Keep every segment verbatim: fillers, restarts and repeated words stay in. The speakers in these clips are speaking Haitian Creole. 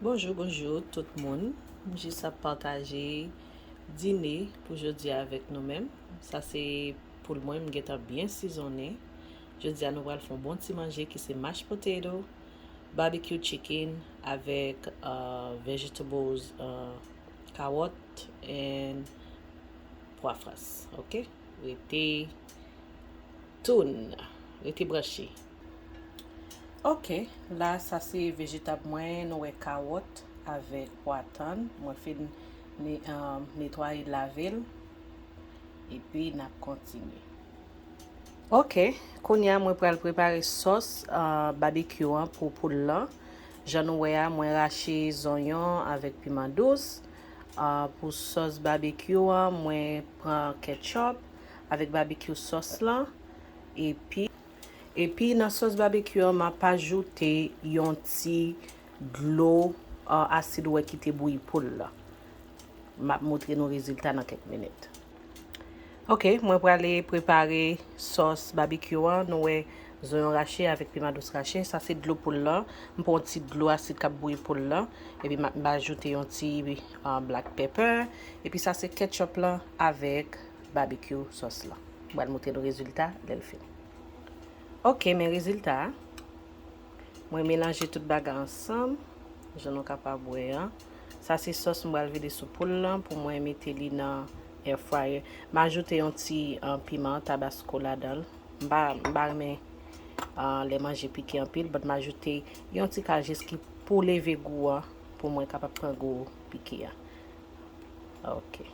Bonjou, bonjou tout moun. M jis ap pataje dine pou jodi a avèk nou menm. Sa se poul mwen, m gentan byen sizonnen. Jodi a nou pral fè yon bon ti manje ki se mashed potato, barbecue chicken avèk uh, vegetables, uh, kawòt and pwa frans. Ok? Rete tune, rete branche. Ok, la sa se vejetab mwen, nou wè kawòt avèk pwa tann. Mwen fin ne, um, netwaye, lave l. Epi n ap kontinye. Ok, kounye a mwen pral prepare sòs uh, babekyou an pou poul lan. Jan nou wè a, mwen rache zonyon avèk piman dous. Uh, pou sòs babekyou an, mwen pran ketchup avèk babekyou sòs lan. Epi, epi nan sòs babekyou an, m ap ajoute yon ti dlo uh, asid ou wè ki te bouyi poul la. M ap montre nou rezilta nan kèk minit. Ok, mwen prale prepare sòs babekyou an. Nou wè zonyon rache avèk piman dous rache. Sa se dlo poul lan. M pran yon ti dlo asid k ap bouyi poul lan. Epi m ap, m ajoute yon ti uh, black pepper. Epi sa se ketchup lan avèk babekyou sòs lan. M pral montre nou rezilta lè l fini. Ok, men rezilta a. Mwen melanje tout bagay ansanm, jan nou kapab wè an. Sa se sòs mwen pral vide sou poul lan pou mwen mete li nan air fryer. M ajoute yon ti uh, piman tabasko ladan l. M pa, m pa renmen uh, lè manje pike anpil, but m ajoute yon ti kal jis ki pou leve gou an, pou mwen kapab pran gou pike a. Ok.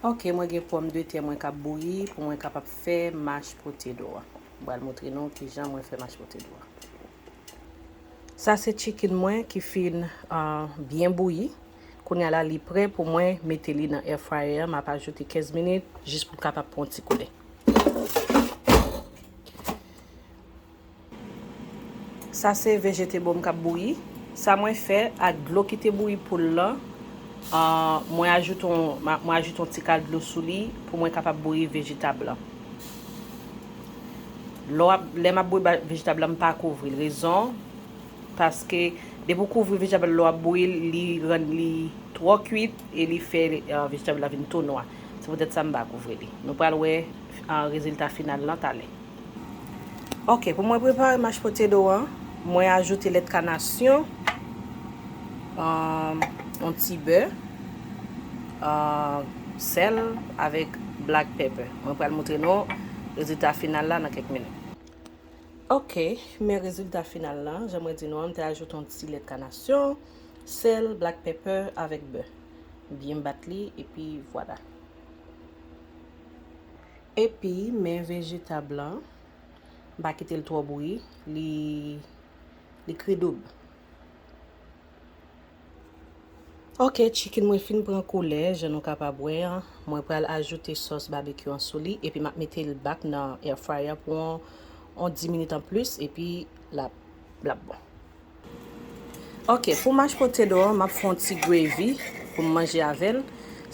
Ok, mwen gen pòmdetè mwen k ap bouyi pou mwen kapab fè mashed potato a. Mwen pral montre nou kijan mwen fè mashed potato a. Sa se chicken mwen ki fin uh, byen bouyi. Kounye a la li prè pou mwen mete li nan air fryer. M ap ajoute kenz minit jis pou l kapab pran yon ti koulè. Sa se vegetable m k ap bouyi. Sa mwen fè ak dlo ki te bouyi poul lan, uh, mwen ajoute yon, mwen ajoute yon ti kal dlo sou li pou mwen kapab bouyi vejetab lan. Lè m ap bouyi vejetab lan, m pa kouvri l. Rezon, paske depi w kouvri vejetab lan lè w ap bouyi l, li rann li twò kuit e li fè uh, vejetab la vin tou nwa. Se poutèt sa m pa kouvri li. Nou pral wè uh, rezilta final lan talè. Ok, pou mwen prepare mashed potato an, mwen ajoute lèt kanasyon, um, yon ti bè, uh, sèl avèk black pepper. Mwen pral montre nou rezilta final la nan kèk minit. Ok, men rezilta final la, jan mwen di nou an, m te ajoute yon ti lèt kanasyon, sèl, black pepper avèk bè. Byen bat li, epi vwala. Epi, men vejetab lan, m pa kite l twò bouyi, li, li kri doub. Ok, chicken mwen fin pran koulè, jan nou kapab wè an. Mwen pral ajoute sòs babekyou an sou li, epi m ap mete l back nan air fryer pou yon, yon dis minit anplis, epi l ap, l ap bon. Ok, pou mashed potato an, m ap fè yon ti gravy pou m manje avè l.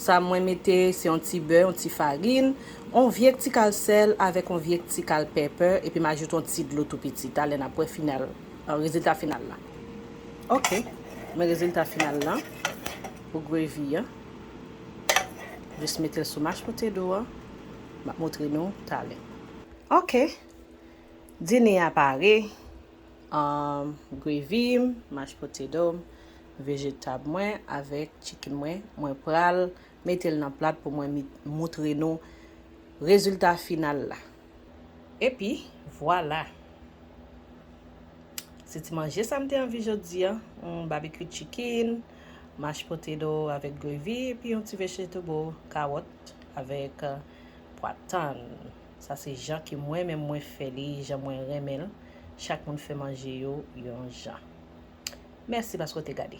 Sa mwen mete, se yon ti bè, yon ti farin, yon vye ti kal sèl avèk yon vye ti kal pepper, epi m ajoute yon ti dlo tou piti. Talè n ap wè final, uh, rezilta final la. Ok, men rezilta final la pou gravy an. Jis mete l sou mashed potato an. M ap montre nou talè. Ok, dine a pare. Um, gravy m, mashed potato m, vejetab mwen avèk chicken mwen. Mwen pral mete l nan plat pou mwen mi-, moutre nou rezilta final la. Epi, vwala. Se ti manje sa m te anvi jodi a. Yon barbecue chicken, mashed potato avèk gravy, epi yon ti vegetable, kawòt avèk, uh, pwa tann. Sa se jan ke mwen menm mwen fè li, jan mwen renmen l. Chak moun fè manje yo yon jan. Mèsi paske w te gade.